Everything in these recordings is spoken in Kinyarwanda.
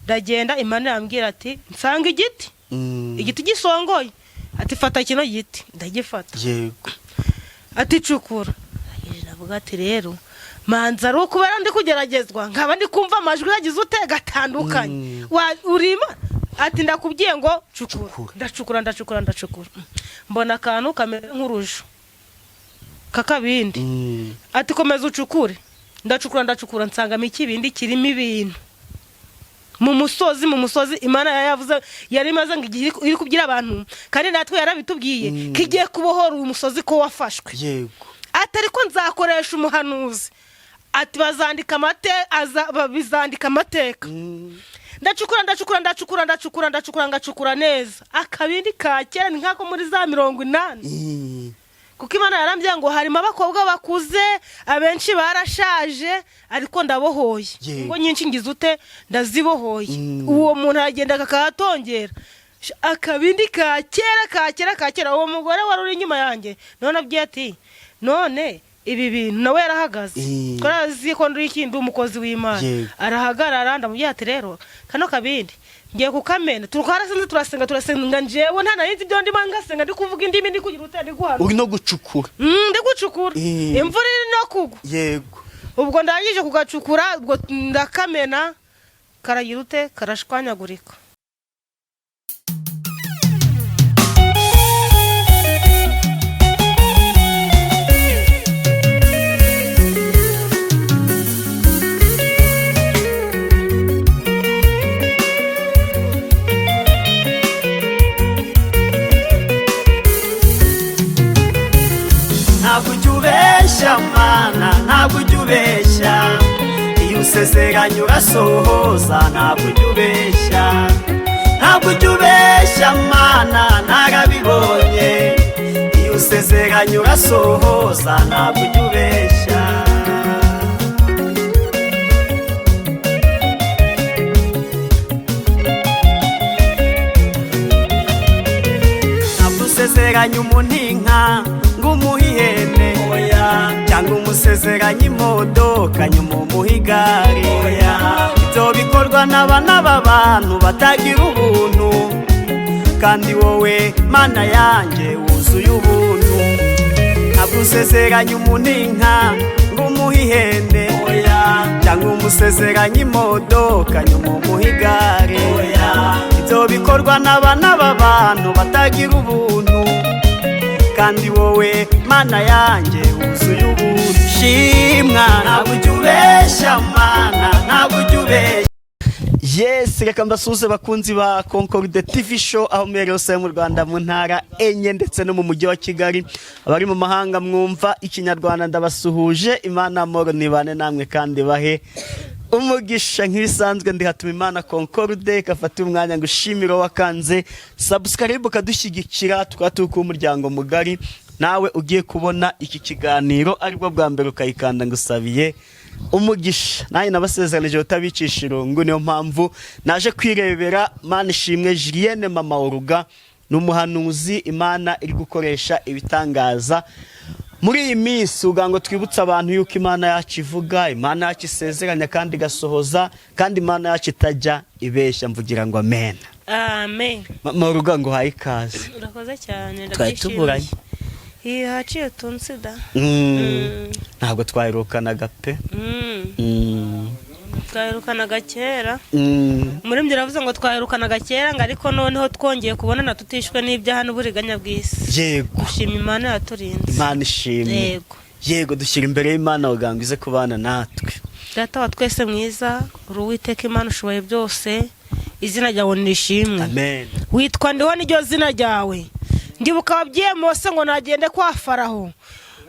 Ndagenda, Imana irambwira ati nsanga igiti, igiti gisongoye. Ati: "Fata kino giti." Ndagifata. Ati: "Cukura." Ndavuga ati: "Rero manza ari ukubera ndi kugeragezwa, nkaba ndi kumva amajwi yagize ute gatandukanye." Urima ati: "Ndakubwiye ngo cukura." Cukura. Ndacukura, ndacukura, ndacukura, mbona akantu kameze nk'urujo kakabindi. Ati: "Komeza ucukure." Ndacukura, ndacukura, nsangamo ikibindi kirimo ibintu mu musozi. Mu musozi Imana yari yavuze, yari imaze ngo igihe iri kubwira abantu, kandi natwe yarabitubwiye ko igiye kubohora uyu musozi ko wafashwe. Ati: "Ariko nzakoresha umuhanuzi." Ati: "Bazandika bizandika amateka." Ndacukura, ndacukura, ndacukura, ndacukura, ndacukura, ngacukura neza. Akabindi ka kera, ni nk'ako muri za 80, kuko Imana yarambwiye ngo harimo abakobwa bakuze, abenshi barashaje, ariko ndabohoye. Ingo nyinshi ngize ute? Ndazibohoye. Uwo muntu aragenda akahatongera. Akabindi ka kera, ka kera, ka kera. Uwo mugore wari uri inyuma yanjye none abwiye ati: "None ibi bintu?" Nawe yarahagaze, ko azi ko ndi ikindi umukozi w'Imana. Arahagarara, ndamubwira ati: "Rero kano kabindi ngiye kukamena." Twarasenze, turasenga, turasenga. Njyewe nta nari ibyo ndimo, ngasenga, ndi kuvuga indimi, ndi kugira ute, ndi guhana. Uri no gucukura. Ndi gucukura. Imvura iri no kugwa. Ubwo ndangije kugacukura, ubwo ndakamena, karagira ute? Karashwanyagurika. Ntabwo ujya ubeshya Mana, ntabwo ujya ubeshya. Iyo usezeranye urasohoza, ntabwo ujya ubeshya. Ntabwo ujya ubeshya Mana, narabibonye. Iyo usezeranye urasohoza, ntabwo ujya ubeshya. Ntabwo usezeranya umuntu inka ngo umuhe ihene, oya, cyangwa umusezeranya imodoka nyuma umuhe igare, oya. Ibyo bikorwa n'abana b'abantu batagira ubuntu, kandi wowe Mana yanjye wuzuye ubuntu. Ntabwo usezeranya umuntu inka ngo umuhe ihene, oya, cyangwa umusezeranya imodoka nyuma umuhe igare, oya. Ibyo bikorwa n'abana b'abantu batagira ubuntu, kandi wowe Mana yanjye wuzuye ubuntu. Shimwa, ntabwo ujya ubeshya Mana, ntabwo ujya ubeshya. Yes, reka mbasuhuze bakunzi ba Concorde TV Show, aho muherereye hose mu Rwanda, mu ntara enye ndetse no mu mujyi wa Kigali. Abari mu mahanga mwumva ikinyarwanda, ndabasuhuje. Imana amahoro nibane namwe kandi bahe umugisha. Nk'ibisanzwe, ndi hatuma Imana Concorde, gafata umwanya ngo ushimire wakanze subscribe ukadushyigikira, tukaba turi kuba umuryango mugari. Nawe ugiye kubona iki kiganiro aribwo bwa mbere ukayikanda, ngusabiye umugisha. Nanjye nabasezeranije utabicisha irungu, niyo mpamvu naje kwirebera Manishimwe Julienne, mama Oruga. Ni umuhanuzi Imana iri gukoresha ibitangaza muri iyi minsi, ugira ngo twibutse abantu yuko Imana yacu ivuga, Imana yacu isezeranya kandi igasohoza, kandi Imana yacu itajya ibeshya. Mvugira ngo amen. Amen. Mama Oruga, ngo uhaye ikaze. Urakoze cyane. Twari tuburanye. Iyi haciye utunsi da. Ntabwo twaherukanaga pe. Twaherukanaga kera. Umuririmbyi aravuze ngo twaherukanaga kera, ngo ariko noneho twongeye kubonana tutishwe n'ibyaha n'uburiganya bw'isi. Dushima Imana yaturinze. Imana ishimwe. Yego. Yego, dushyira imbere y'Imana kugira ngo ize kubana natwe. Data wa twese mwiza, uri Uwiteka Imana ushoboye byose, izina ryawe nishimwe. Amen. Witwa Ndiho, niryo zina ryawe. Ndibuka wabwiye Mose ngo nagende kwa Faraho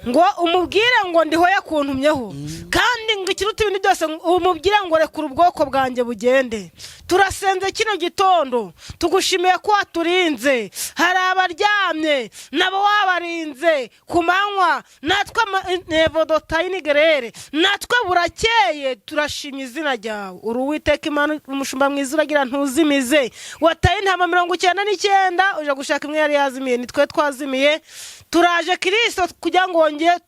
ngo umubwire ngo Ndiho yakuntumyeho, kandi ngo ikiruta ibintu byose umubwire ngo rekura ubwoko bwanjye bugende. Turasenze kino gitondo, tugushimiye ko waturinze. Hari abaryamye, nabo wabarinze ku manywa, natwe nevodotayinigerere, natwe burakeye, turashimye izina ryawe. Uri Uwiteka Imana, umushumba mwiza, uragira ntuzimize. Wataye intama 99 uje gushaka imwe yari yazimiye. Nitwe twazimiye, turaje Kirisito kugira ngo wongere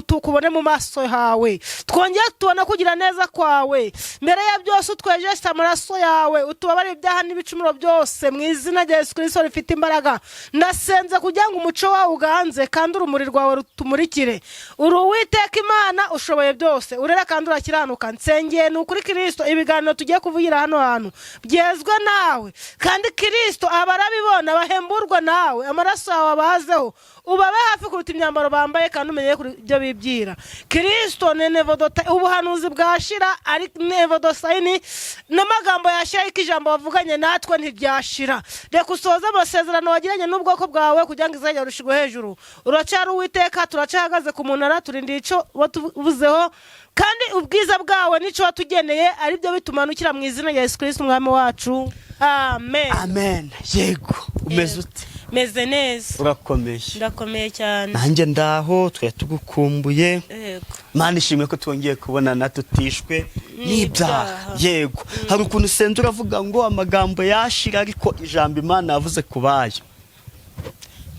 tukubone mu maso hawe, twongere. tubone kugira neza kwawe. Mbere ya byose utwejeshe amaraso yawe, utubabarire ibyaha n'ibicumuro byose mu izina rya Yesu Kirisito rifite imbaraga. Ndasenze kugira ngo umuco wawe uganze kandi urumuri rwawe rutumurikire. Uri Uwiteka Imana ushoboye byose, urera kandi urakiranuka. Nsengeye ni ukuri Kirisito, ibiganiro tugiye kuvugira hano hantu byezwe nawe, kandi Kirisito abarabibona bahemburwa nawe, amaraso yawe abazeho, ubabe hafi kuruta imyambaro bambaye, kandi umenye kuri ibyo bibwira. Kirisito nenevodota, ubuhanuzi bwashira ari nevodosayini n'amagambo yashira, ariko ijambo wavuganye natwe ntiryashira. Reka usoze amasezerano wagiranye n'ubwoko bwawe kugira ngo izajya rushirwe hejuru. Uracyari Uwiteka, turacyahagaze ku munara, turindiye icyo watuvuzeho, kandi ubwiza bwawe n'icyo watugeneye aribyo bitumanukira mu izina rya Yesu Kirisito umwami wacu, amen. Amen. Yego, umeze ute? Meze neza. Urakomeye? Ndakomeye cyane. Nanjye ndaho, twari tugukumbuye. Yego. Mana ishimwe ko twongeye kubonana tutishwe n'ibyaha. N'ibyaha. Yego, hari ukuntu usenze uravuga ngo amagambo yashira, ariko ijambo Imana yavuze ku bayo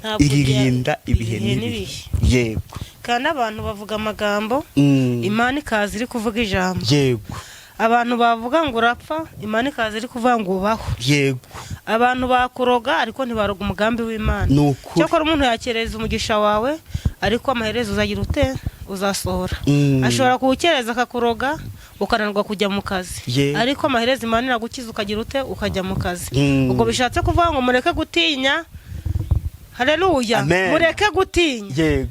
Ntabwo iririnda ibihe n'ibihe. Yego. Kandi abantu bavuga amagambo, Imana ikaza iri kuvuga ijambo. Abantu bavuga ngo urapfa, Imana ikaza iri kuvuga ngo ubaho. Abantu bakuroga, ariko ntibaroga umugambi w'Imana. Ni ukuri. Cyakora umuntu yakereza umugisha wawe, ariko amaherezo uzagira ute? Uzasohora. Ashobora kuwukereza akakuroga, ukananirwa kujya mu kazi, ariko amaherezo Imana iragukiza, ukagira ute? Ukajya mu kazi. Ubwo bishatse kuvuga ngo mureke gutinya. Haleluya. Amen. Mureke gutinya.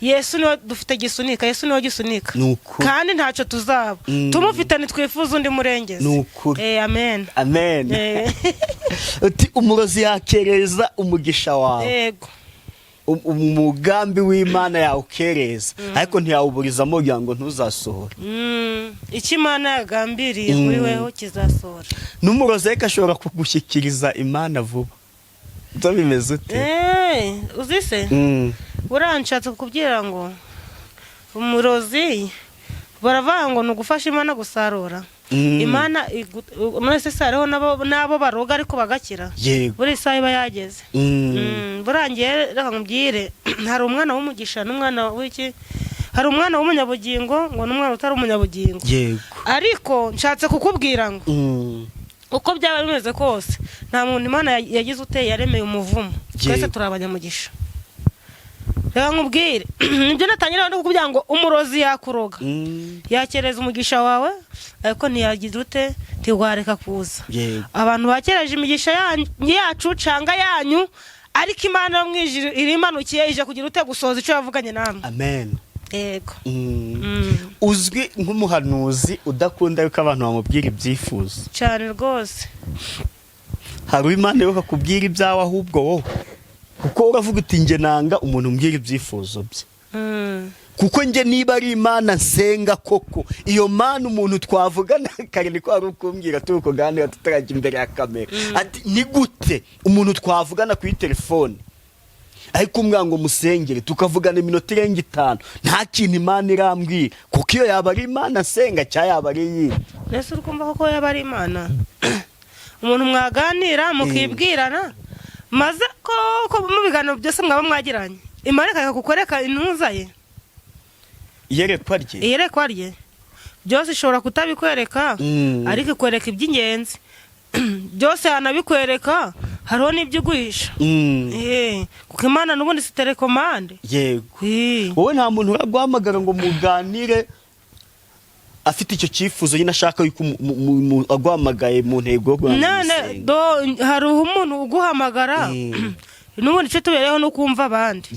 Yesu niwe dufite gisunika, Yesu niwe gisunika. Ni ukuri. Kandi ntacyo tuzaba tumufite, ntitwifuza undi murengezi. Ni ukuri. Amen. Amen. Uti umurozi yakereza umugisha wawe, Yego. umugambi w'Imana yawukereza, ariko ntiyawuburizamo kugira ngo ntuzasohore. Icyo Imana yagambiriye kuri weho kizasohora. N'umurozi ariko ashobora kugushyikiriza Imana vuba. Byo bimeze ute? Uzi se, uranshatse kukubwira ngo umurozi baravuga ngo ni ugufasha Imana gusarura. Imana muri se hariho n'abo baroga ariko bagakira. Buri isaha iba yageze. Burangiye reka nkubwire, hari umwana w'umugisha n'umwana w'iki, hari umwana w'umunyabugingo ngo n'umwana utari umunyabugingo. Ariko nshatse kukubwira ngo uko byaba bimeze kose, nta muntu Imana yagize ute? Yaremeye umuvumo. Twese turi abanyamugisha. Reka nkubwire, nibyo natangira no kukubwira ngo umurozi yakuroga, yakereza umugisha wawe, ariko ntiyagira ute? Ntiwareka kuza. Abantu bakereje imigisha yacu canga yanyu, ariko Imana yo mu ijuru irimanukiye ije kugira ute? Gusohoza icyo yavuganye namwe. Amen. Yego. Uzwi nk'umuhanuzi udakunda yuko abantu bamubwira ibyifuzo. Cyane rwose. Hari Imana yo kakubwira ibyawe, ahubwo wowe kuko uravuga uti njye nanga umuntu umbwira ibyifuzo bye, kuko njye niba ari Imana nsenga koko, iyo Mana umuntu twavugana kare, niko wari ukumbwira turi kuganira tutarajya imbere ya kamera, ati ni gute umuntu twavugana kuri telefone ariko umbwira ngo musengere, tukavugana iminota irenga 5 nta kintu Imana irambwira, kuko iyo yaba ari Imana nsenga cyangwa yaba ari iyindi? Mbese uri kumva koko yaba ari Imana umuntu mwaganira mukibwirana, maze ko mu biganiro byose mwaba mwagiranye Imana ikakukwereka intuza ye? Iyerekwa rye. Iyerekwa rye byose ishobora kutabikwereka, ariko ikwereka iby'ingenzi byose. Yanabikwereka, hariho n'ibyo iguhisha. Kuko Imana n'ubundi si télécommande. Wowe nta muntu uraguhamagara ngo muganire afite icyo cyifuzo nyine, ashaka yuko aguhamagaye mu ntego yo kugira ngo None umusenge? Do hari umuntu uguhamagara, n'ubundi icyo tubereyeho ni ukumva abandi.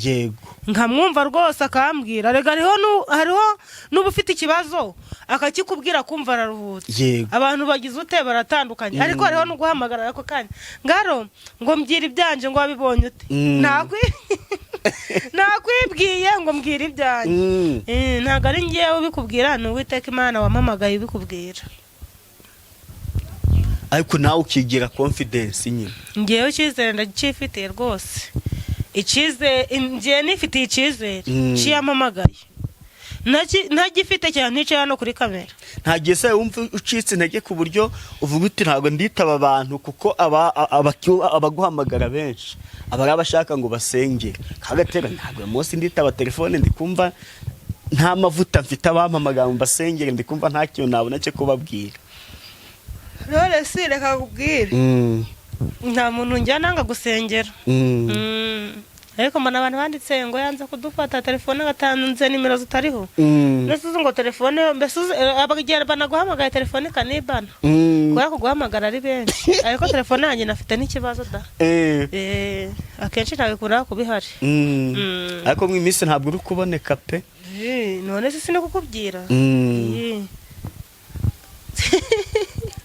Nkamwumva rwose akambwira. Rega hariho n'uba ufite ikibazo akakikubwira, kumva araruhutse. Abantu bagize ute? Baratandukanye. Ariko hariho n'uguhamagara ako kanya ngaro ngo mbwira ibyanje, ngo wabibonye ute? Nakwibwiye ngo mbwira ibyanjye. Ntabwo ari ngewe ubikubwira, ni Uwiteka Imana wampamagaye ubikubwira. Ariko nawe ukigira confidence nyine. Ngewe icyizere ndacyifitiye rwose, icyizere ngewe nifitiye icyizere cyiyamamagaye. Ntagifite cyane nticaye hano kuri kamera. Nta gihe se wumva ucitse intege ku buryo uvuga uti ntabwo nditaba abantu, kuko abaguhamagara benshi aba ari abashaka ngo basengere, kagatera ntabwo uyu munsi nditaba telefone, ndi kumva Nta mavuta mfite. Abampamagara ngo mbasengere, ndi kumva nta kintu nabona cyo kubabwira. None si reka nkubwire, nta muntu njya nanga gusengera. Ariko mbona abantu banditse ngo yanze kudufata telefone, gatanze nimero zitariho. Mbese uzi ngo telefone, mbese uzi abagiye banaguhamagaye telefone ikanibana, kubera kuguhamagara ari benshi. Ariko telefone yanjye nafite n'ikibazo da. Akenshi ntabwo ikunda kuba ihari. Ariko mu minsi ntabwo uri kuboneka pe. None se sini kukubwira?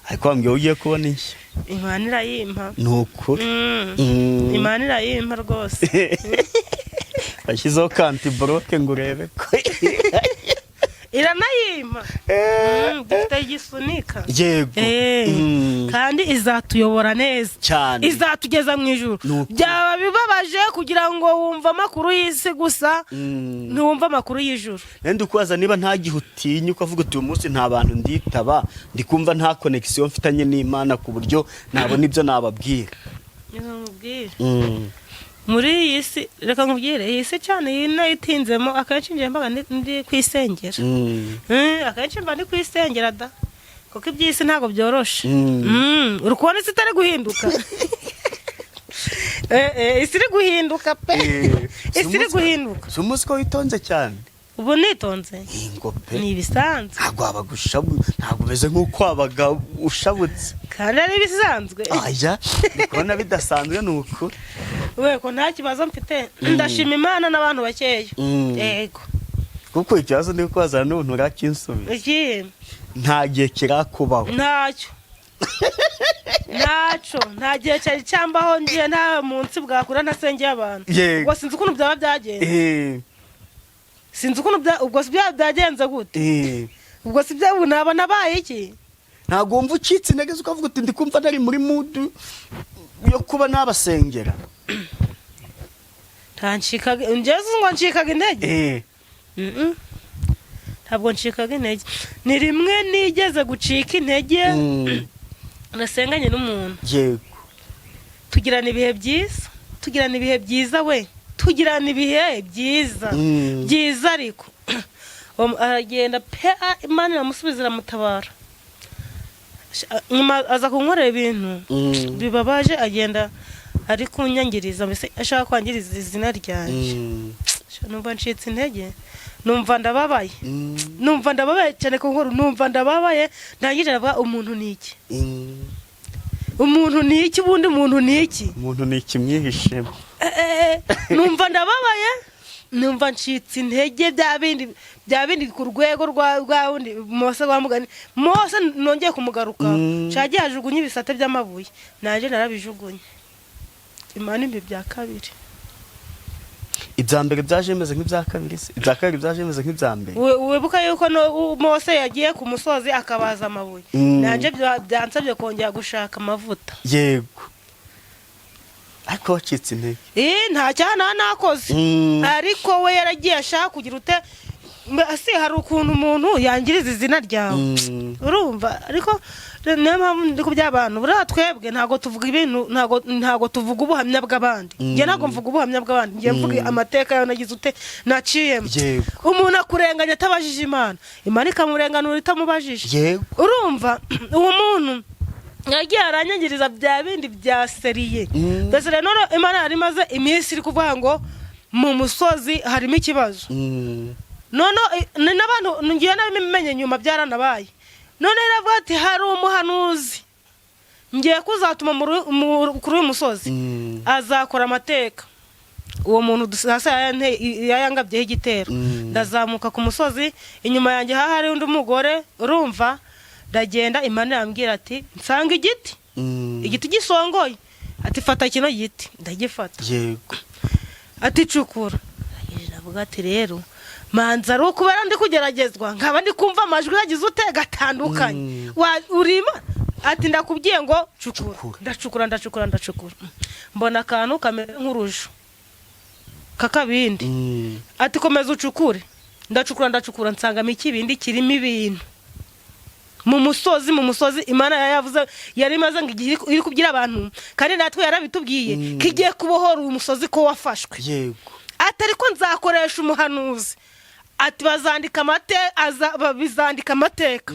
Ariko wambwiye ugiye kubona inshya. Imana irayimpa. Ni ukuri. Imana irayimpa rwose. Washyizeho kanti boroke ngo urebe ko Iranayimpa. Dufite igisunika. Yego. Kandi izatuyobora neza. Cyane. Izatugeza mu ijuru. Ni ukuri. Byaba bibabaje kugira ngo wumve amakuru y'isi gusa, ntiwumve amakuru y'ijuru. Nenda ukubaza niba nta gihe utinya ukavuga uti: "Uyu munsi nta bantu nditaba, ndi kumva nta connexion mfitanye n'Imana ku buryo nabona ibyo nababwira." Reka nkubwire, muri iyi si, reka nkubwire, iyi si cyane iyi nayitinzemo. Akenshi njye mbaga ndi kwisengera. Akenshi mba ndi kwisengera da, kuko iby'isi ntabwo byoroshe. Uri kubona isi itari guhinduka? Isi iri guhinduka pe. Isi iri guhinduka. Si umunsi ko witonze cyane? Ubu nitonze. Ingo pe. Ni ibisanzwe. Ntabwo wabaga ushabu, ntabwo umeze nk'uko wabaga ushabutse. Kandi ari ibisanzwe. Aya, ndi kubona bidasanzwe, ni ukuri. We ko nta kibazo mfite, ndashima Imana n'abantu bakeya. Yego. Kuko ikibazo ndi kubaza n'ubu nturakinsubiza. Iki? Nta gihe kirakubaho? Ntacyo, ntacyo, nta gihe cyari cyambaho. Ngiye nta munsi bwakura ntasengeye abantu. Yego. Ubwo sinzi ukuntu byaba byagenze. Sinzi ukuntu ubwo si byaba byagenze gute. Ubwo si bya naba nabaye iki? Ntabwo wumva ucitse intege ukavuga uti: "Ndi kumva ntari muri mood yo kuba nabasengera"? Ntancikaga njyewe ngo ncikaga intege. Ntabwo ncikaga intege. Ni rimwe nigeze gucika intege, nasenganye n'umuntu, tugirana ibihe byiza, tugirana ibihe byiza we, tugirana ibihe byiza, byiza. Ariko aragenda pe, Imana iramusubiza, iramutabara. Nyuma aza kunkorera ibintu bibabaje, agenda ari kunyangiriza, mbese ashaka kwangiriza izina ryanjye. Numva ncitse intege, numva ndababaye, numva ndababaye cyane ku nkuru, numva ndababaye. Ndangije ndavuga: "Umuntu ni iki? Umuntu ni iki? Ubundi umuntu ni iki?" Umuntu ni ikimwihishemo. Numva ndababaye, numva ncitse intege, bya bindi, bya bindi ku rwego rwa wundi Mose wa mugani. Mose nongeye kumugaruka, cagiye ajugunye ibisate by'amabuye, nanjye narabijugunye. Imana imbi bya kabiri. Ibya mbere byaje bimeze nk'ibya kabiri se? Ibya kabiri byaje bimeze nk'ibya mbere? Wibuka yuko no, Mose yagiye ku musozi akabaza amabuye. Nanjye byansabye kongera gushaka amavuta. Yego, ariko wacitse intege? Nta cyaha nta nakoze. Ariko we yaragiye ashaka kugira ute si hari ukuntu umuntu yangiriza izina ryawe. Urumva, ariko niyo mpamvu ndi kubya abantu, buriya twebwe ntabwo tuvuga ibintu, ntabwo tuvuga ubuhamya bw'abandi. Njye ntabwo mvuga ubuhamya bw'abandi, njye mvuga amateka yawe nagize ute, naciyemo. Umuntu akurenganya atabajije Imana, Imana ikamurenganura itamubajije. Urumva, uwo muntu yagiye aranyangiriza bya bindi bya sérieux. Mbese rero none Imana yari imaze iminsi iri kuvuga ngo mu musozi harimo ikibazo. None ni n'abantu ngiye nabimenye nyuma, byaranabaye. None iravuga ati: "Hari umuhanuzi ngiye kuzatuma kuri uyu musozi, azakora amateka." Uwo muntu hasi yayangabyeho igitero. Ndazamuka ku musozi, inyuma yanjye hari undi mugore. Urumva, ndagenda, Imana irambwira ati, nsanga igiti, igiti gisongoye, ati: "Fata kino giti." Ndagifata. Ati: "Cukura." Ndavuga ati: "Rero manza ari ukubera ndi kugeragezwa, nkaba ndi kumva amajwi yagize ute gatandukanye." Urima ati: "Ndakubwiye ngo cukura." Cukura. Ndacukura, ndacukura, ndacukura, mbona akantu kameze nk'urujo kakabindi. Ati: "Komeza ucukure." Ndacukura, ndacukura, nsangamo ikibindi kirimo ibintu mu musozi. Mu musozi Imana yavuze, yari imaze ngo igihe iri kubwira abantu, kandi natwe yarabitubwiye ko igiye kubohora uyu musozi ko wafashwe. Ati: "Ariko nzakoresha umuhanuzi." Ati bazandika bizandika amateka.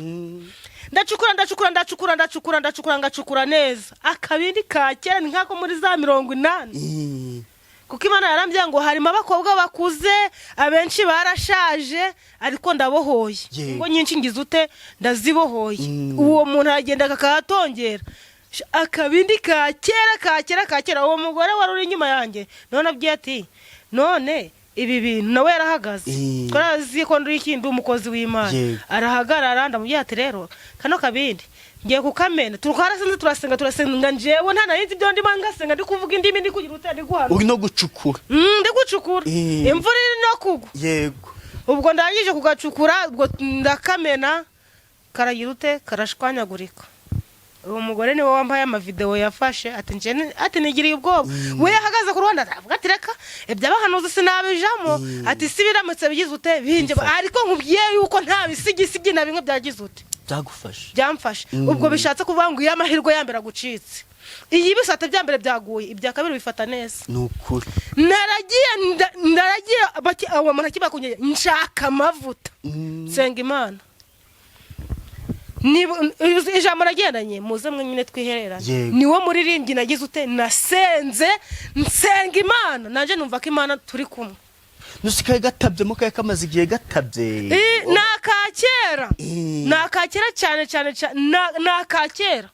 Ndacukura, ndacukura, ndacukura, ndacukura, ndacukura, ngacukura neza akabindi ka kera, ni nk'ako muri za 80, kuko Imana yarambwiye ngo harimo abakobwa bakuze, abenshi barashaje, ariko ndabohoye. Ingo nyinshi ngize ute? Ndazibohoye. Uwo muntu aragenda akahatongera. Akabindi ka kera, ka kera, ka kera. Uwo mugore wari uri inyuma yanjye none abwiye ati: "None ibi bintu?" Nawe yarahagaze, ko arazi ko ndi ikindi umukozi w'Imana. Arahagarara, ndamubwira ati: "Rero kano kabindi ngiye kukamena." Twarasenze, turasenga, turasenga. Njyewe nta nari nzi ibyo ndimo, ngasenga ndi kuvuga indimi, ndi kugira ute, ndi guhana. Uri no gucukura. Ndi gucukura. Imvura iri no kugwa. Ubwo ndangije kugacukura, ubwo ndakamena, karagira ute? Karashwanyagurika. Uwo mugore niwe wambaye amavidewo yafashe, ati njye ati nigiriye ubwoba. We yahagaze ku ruhande, aravuga ati: "Reka, iby'abahanuzi sinabijamo." Ati: "Si biramutse bigize ute binje?" Ariko nkubwiye yuko nta bisigisigi na bimwe byagize ute? Byagufashe. Byamfashe. Ubwo bishatse kuvuga ngo iyo amahirwe ya mbere agucitse, iyo ibisate bya mbere byaguye, ibya kabiri bifata neza. Ni ukuri. Naragiye ndaragiye uwo muntu akiba kunyegera, nshaka amavuta, nsenga Imana. Niba ijambo nagendanye, muze mwe nyine twihererane. Niwo muririmbyi nagize ute? Nasenze, nsenga Imana, nanjye numva ko Imana turi kumwe. Nusikaye gatabyemo, kari kamaze igihe gatabye. Ni aka kera. Ni aka kera cyane cyane cyane, ni aka kera.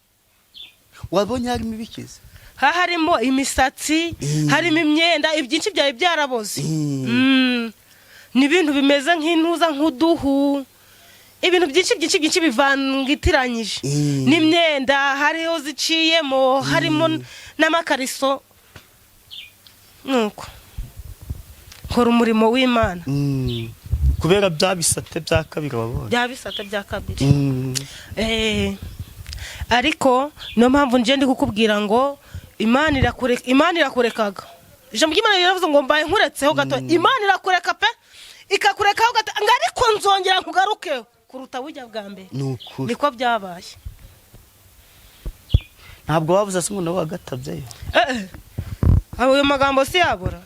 Wabonye harimo ibikiza? Harimo imisatsi, harimo imyenda, ibyinshi byari byaraboze. Ni ibintu bimeze nk'intuza, nk'uduhu, ibintu byinshi byinshi byinshi bivangitiranyije n'imyenda, hariho ziciyemo, harimo n'amakariso. Nuko nkora umurimo w'Imana. Kubera bya bisate bya kabiri wabonye. Bya bisate bya kabiri. Ariko niyo mpamvu nje ndi kukubwira ngo Imana irakureka, Imana irakurekaga. Ijambo ry'Imana riravuze ngo: "Mbaye nkuretseho gato." Imana irakureka pe, ikakurekaho gato, ngo ariko nzongera nkugarukeho kuruta bujya bwa mbere. Ni ukuri. Niko byabaye. Ntabwo wabuze se umuntu wagatabyeyo? Ayo magambo si yabura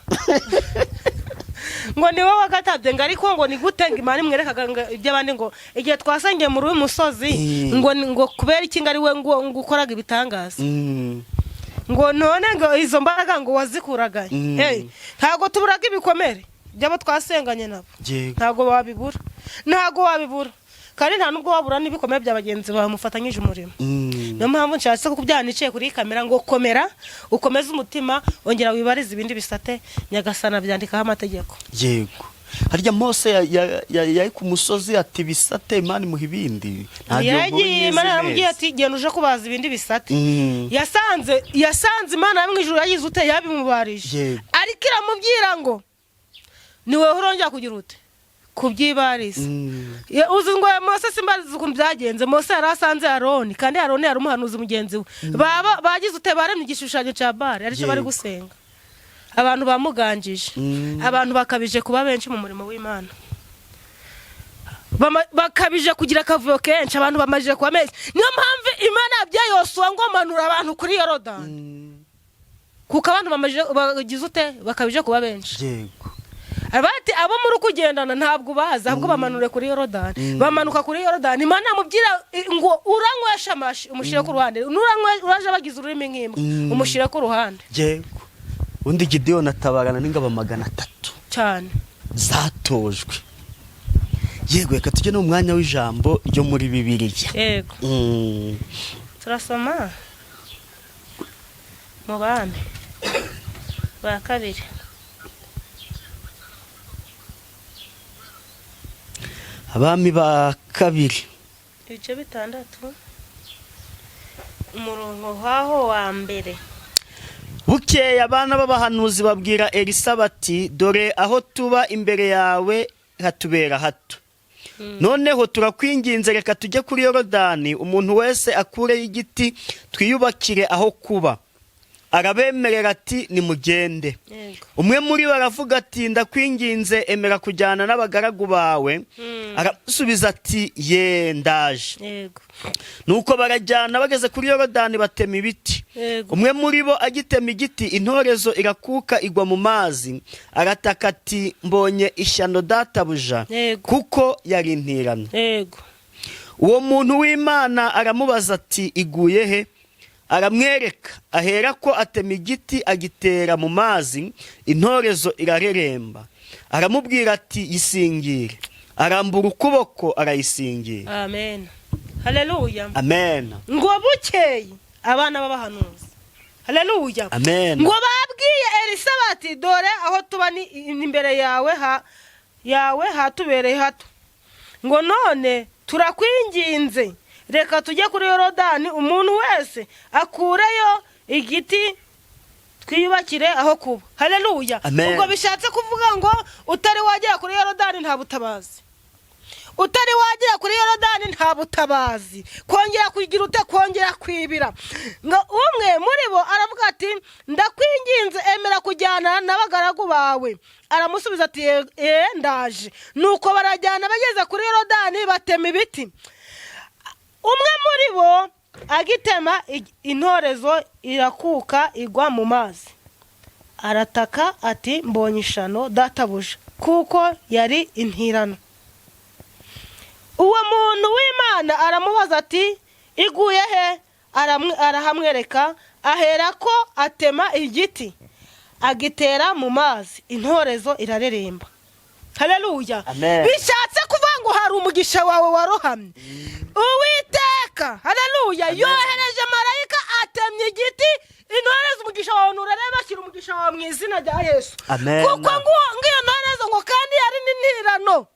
ngo ni wowe wagatabye, ngo ariko ngo ni gute ngo Imana imwerekaga ngo iby'abandi, ngo igihe twasengeye muri uyu musozi, ngo kubera iki ngo ari we ngo ukoraga ibitangaza, ngo none ngo izo mbaraga ngo wazikuraga? Hey, ntabwo tuburaga ibikomere by'abo twasenganye nabo. Ntabwo wabibura, ntabwo wabibura, kandi nta nubwo wabura n'ibikomere bya bagenzi bawe mufatanyije umurimo. Niyo mpamvu nshatse kukubyana nicaye kuri iyi kamera ngo komera, ukomeze umutima, ongera wibarize ibindi bisate. Nyagasana byandikaho amategeko. Yego, harya Mose yari ku musozi ati bisate, Imana imuha ibindi. Ntabwo iyo nkuru Yaragiye, nyizi Imana yaramubwiye neza. ati: "Genda uje kubaza ibindi bisate." Yasanze Imana yo mu ijuru yagize ute? Yabimubarije. Ariko iramubwira ngo: "Ni wowe urongera kugira ute kubyibariza." Uzi ngo Mose, simbazi ukuntu byagenze, Mose yari asanze Aroni, kandi Aroni yari umuhanuzi mugenzi we. Baba bagize ute? Baremye igishushanyo cya Bari, aricyo bari gusenga. Abantu bamuganjije, abantu bakabije kuba benshi mu murimo w'Imana. Bakabije kugira akavuyo kenshi, abantu bamajije kuba menshi. Niyo mpamvu Imana yabyaye Yosuwa ngo: "Manura abantu kuri Yorodani," kuko abantu bamajije, bagize ute? Bakabije kuba benshi. Bati: "Abo muri kugendana ntabwo ubazi, ahubwo bamanure kuri Yorodani." Bamanuka kuri Yorodani, Imana yamubwira ngo: "Uranywesha amashi umushyire ku ruhande, uraje bagize ururimi nk'imbwa, umushyire ku ruhande." Yego, undi Gideyoni atabarana n'ingabo 300 Cyane. zatojwe. Yego, reka tujye no mu mwanya w'ijambo ryo muri Bibiliya. Yego. Turasoma mu Bami ba Kabiri. Abami ba Kabiri. Ibice 6, umurongo waho wa mbere. Bukeye abana b'abahanuzi babwira Elisa bati: "Dore aho tuba imbere yawe hatubera hato. Noneho turakwinginze, reka tujye kuri Yorodani, umuntu wese akureyo igiti, twiyubakire aho kuba." Arabemerera ati: "Nimugende." Yego. Umwe muri bo aravuga ati: "Ndakwinginze, emera kujyana n'abagaragu bawe." Aramusubiza ati: "Ye, ndaje." Yego. Nuko barajyana. Bageze kuri Yorodani batema ibiti. Umwe muri bo agitema igiti, intorezo irakuka igwa mu mazi. Arataka ati: "Mbonye ishyano, databuja!" Kuko yari intirano. Uwo muntu w'Imana aramubaza ati: "Iguye he?" Aramwereka. Ahera ko atema igiti, agitera mu mazi, intorezo irareremba. Aramubwira ati: "Yisingire." Arambura ukuboko arayisingira. Amen, haleluya. Amen. Ngo bukeye abana b'abahanuzi, haleluya, Amen. ngo babwiye Elisa bati: "Dore aho tuba ni imbere yawe, ha yawe hatubereye hato. Ngo none turakwinginze, reka tujye kuri Yorodani, umuntu wese akureyo igiti, twiyubakire aho kuba." Haleluya. Amen. Ubwo bishatse kuvuga ngo utari wagera kuri Yorodani nta butabazi. Utari wagera kuri Yorodani nta butabazi. Kongera kugira ute? Kongera kwibira. Ngo umwe muri bo aravuga ati: "Ndakwinginze, emera kujyana n'abagaragu bawe." Aramusubiza ati: "Ye, ndaje." Nuko barajyana. Bageze kuri Yorodani batema ibiti. Umwe muri bo agitema, intorezo irakuka igwa mu mazi. Arataka ati: "Mbonye ishano, databuja!" Kuko yari intirano. Uwo muntu w'Imana aramubaza ati: "Iguye he?" Arahamwereka. Ahera ko atema igiti, agitera mu mazi, intorezo irareremba. Haleluya. Amen. Bishatse kuvuga ngo hari umugisha wawe warohamye. Uwiteka, haleluya, yohereje marayika, atemye igiti, intorezo, umugisha wawe nturareba. Shyira umugisha wawe mu izina rya Yesu. Amen. Kuko ngiyo ntorezo ngo kandi yari n'intirano.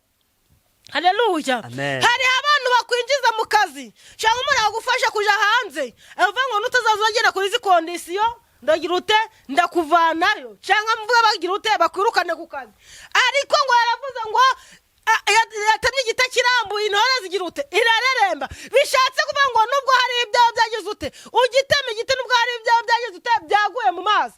Haleluya. Amen. Hari abantu bakwinjiza mu kazi cyangwa umuntu agufasha kuja hanze, avuga ngo nutazaza uragera kuri izi condition, ndagira ute? Ndakuvanayo. Cyangwa mvuga bagira ute? Bakwirukane ku kazi. Ariko ngo yaravuze ngo yatemye igiti kirambuye, intore zigira ute? Irareremba. Bishatse kuvuga ngo nubwo hari ibyawe byagize ute, ugitema igiti, nubwo hari ibyawe byagize ute, byaguye mu mazi,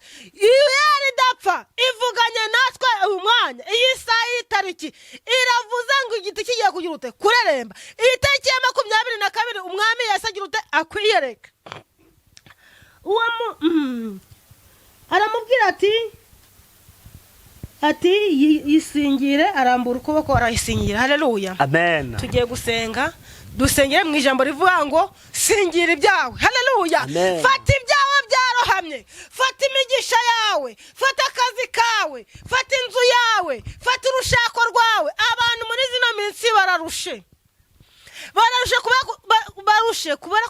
iyo yari idapfa ivuganye natwe uyu mwanya, iyi saha, iyi tariki, iravuze ngo igiti kigiye kugira ute? Kureremba. Iyi tariki ya 22, Umwami Yesu agira ute? Akwiyereka. Uwo aramubwira ati: "Yisingire." Arambura ukuboko arayisingira. Haleluya. Amen. Tugiye gusenga, dusengere mu ijambo rivuga ngo singira ibyawe. Haleluya. Amen. Fata ibyawe byarohamye, fata imigisha yawe, fata akazi kawe, fata inzu yawe, fata urushako rwawe. Abantu muri zino minsi bararushe, bararushe kubera barushe kubera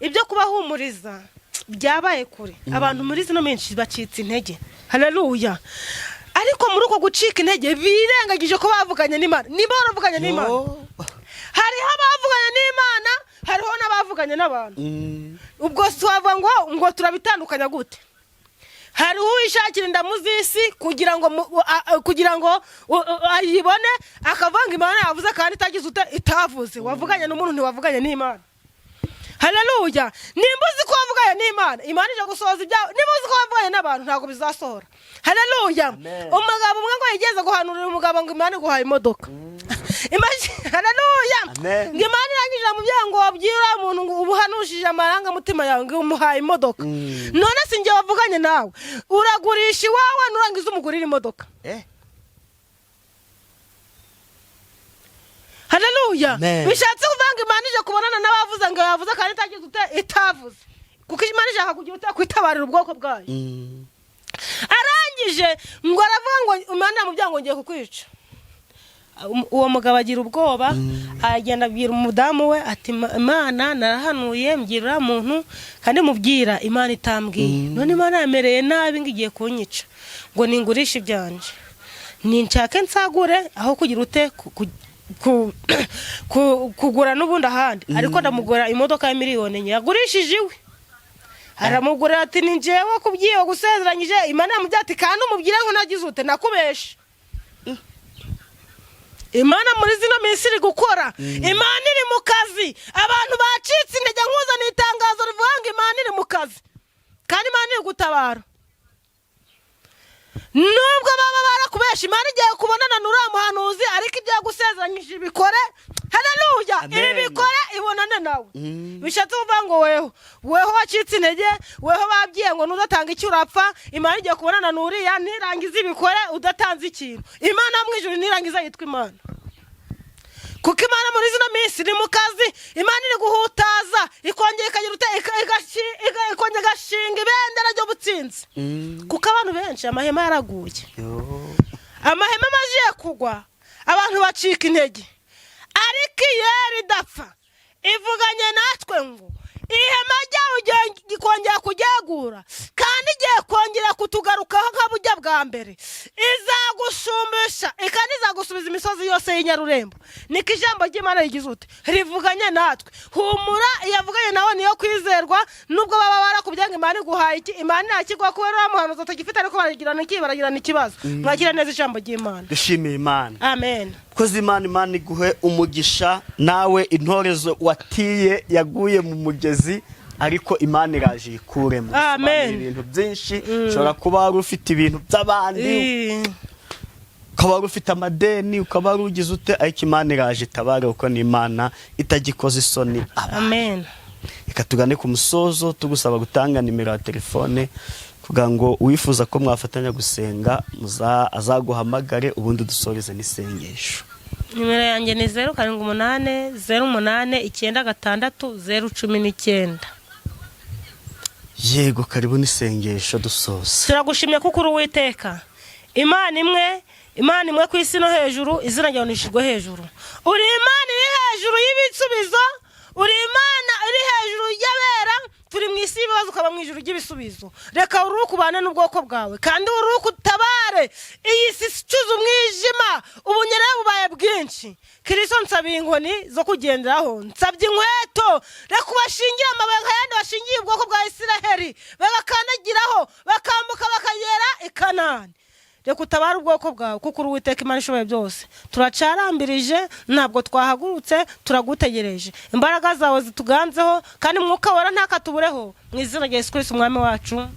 ibyo kubahumuriza byabaye kure. Abantu muri zino minsi bacitse intege. Haleluya. Ariko muri uko gucika intege birengagije ko bavuganye n'Imana. Niba waravuganye n'Imana, Yo. hariho abavuganye n'Imana, hariho n'abavuganye n'abantu. Ubwo twavuga ngo turabitandukanya gute? Hariho uwishakira indamu z'isi kugira ngo ayibone, akavuga ngo Imana yavuze kandi itagize ute? Itavuze. Wavuganye n'umuntu, ntiwavuganye n'Imana. Haleluya. Nimba uzi ko wavuganye n'Imana, Imana ije gusohoza ibyawe. Nimba uzi ko wavuganye n'abantu, ntabwo bizasohora. Haleluya. Amen. Umugabo umwe ngo yigeze guhanurira umugabo ngo Imana iguhaye imodoka. Haleluya. Amen. Ngo Imana irangije amubwira ngo wabwira umuntu ngo ubuhanushije amarangamutima yawe ngo umuhaye imodoka. None si njye wavuganye nawe? Uragurisha iwawe, nurangiza umugurira imodoka. Haleluya. Amen. Bishatse kuvuga ngo Imana ije kubonana n'abavuze ngo yavuze kandi itagize ute? Itavuze. Kuko Imana ishaka kugira ute? Kwitabarira ubwoko bwayo. Arangije ngo aravuga ngo Imana iramubwira ngo ngiye kukwica. Uwo mugabo agira ubwoba, aragenda abwira umudamu we ati: "Imana narahanuye, mbwira uriya muntu kandi mubwira Imana itambwiye. None Imana yamereye nabi ngo igiye kunyica, ngo ningurishe ibyanjye, ninshake nsagure aho kugira ute kugura n'ubundi ahandi." Ariko ndamugura imodoka ya miliyoni 4. Yagurishije iwe, aramugurira. Ati: "Ni njyewe kubyiye gusezeranyije." Imana yamubwira ati: "Kandi umubwire ngo nagize ute? Nakubeshe." Imana muri zino minsi iri gukora, Imana iri mu kazi. Abantu bacitse intege, nkuzaniye itangazo rivuga ngo Imana iri mu kazi. Kandi Imana iri gutabara. Nubwo baba barakubesha, Imana igiye kubonana n'uriya muhanuzi, ariko ibyo yagusezeranyije ibikore. Haleluya! Amen. Ibi bikore, ibonane nawe. Bishatse kuvuga ngo weho wacitse intege, weho babwiye ngo nudatanga icyo urapfa, Imana igiye kubonana n'uriya, nirangiza ibikore udatanze ikintu. Imana yo mu ijuru nirangiza yitwa Imana, kuko Imana muri zino minsi iri mu kazi. Imana iri guhutaza, ikongera ikagira ute, ikongera igashinga ibendera ry'ubutsinzi, kuko abantu benshi amahema yaraguye. Amahema amaze kugwa, abantu bacika intege, ariko Iyera idapfa ivuganye natwe ngo ihema ryawe ugiye kongera kuryagura, kandi igiye kongera kutugarukaho nka burya bwa mbere. Izagushumbisha kandi izagusubiza imisozi yose y'inyarurembo. Niko ijambo ry'Imana rigize ute? Rivuganye natwe. Humura, iyavuganye nawe niyo kwizerwa. Nubwo baba barakubwiye ngo Imana iguhaye iki, Imana ntakiguha, kubera uriya muhanuzi atagifite, ariko baragirana iki? Baragirana ikibazo. Mwakira neza ijambo ry'Imana. Dushimiye Imana. Amen. Koze Imana, Imana iguhe umugisha. Nawe intorezo watiye yaguye mu mugezi, ariko Imana iraje iyikuremo. Amen. Bisobanuye ibintu byinshi. Ushobora kuba wari ufite ibintu by'abandi, ukaba wari ufite amadeni, ukaba wari ugize ute, ariko Imana iraje itabare, kuko ni Imana itagikoza isoni abantu. Amen. Reka tugane ku musozo, tugusaba gutanga nimero ya telefone kugira ngo uwifuza ko mwafatanya gusenga azaguhamagare, ubundi dusoreze n'isengesho. Nimero yanjye ni 0780 896 019. Yego, karibu n'isengesho dusoza. Turagushimye kuko uri Uwiteka Imana imwe, Imana imwe ku isi no hejuru. Izina ryawe nishyirwe hejuru. Uri Imana iri hejuru y'ibisubizo, uri Imana iri hejuru y'abera. Turi mu isi y'ibibazo, ukaba mu ijuru ry'ibisubizo. Reka uruhuke ubane n'ubwoko bwawe, kandi uruhuke utabare iyi si icuze umwijima. Ubunyerere bubaye bwinshi. Kirisito, nsabiye inkoni zo kugenderaho, nsabye inkweto. Reka ubashingire amabuye nk'ayandi bashingiye ubwoko bwa Isiraheli, bagakandagiraho, bakambuka bakagera i Kanani. Reka utabare ubwoko bwawe, kuko uri Uwiteka Imana ishoboye byose. Turacarambirije, ntabwo twahagurutse, turagutegereje. Imbaraga zawe zituganzeho, kandi Mwuka Wera ntakatubureho. Mu izina rya Yesu Kirisito Umwami wacu,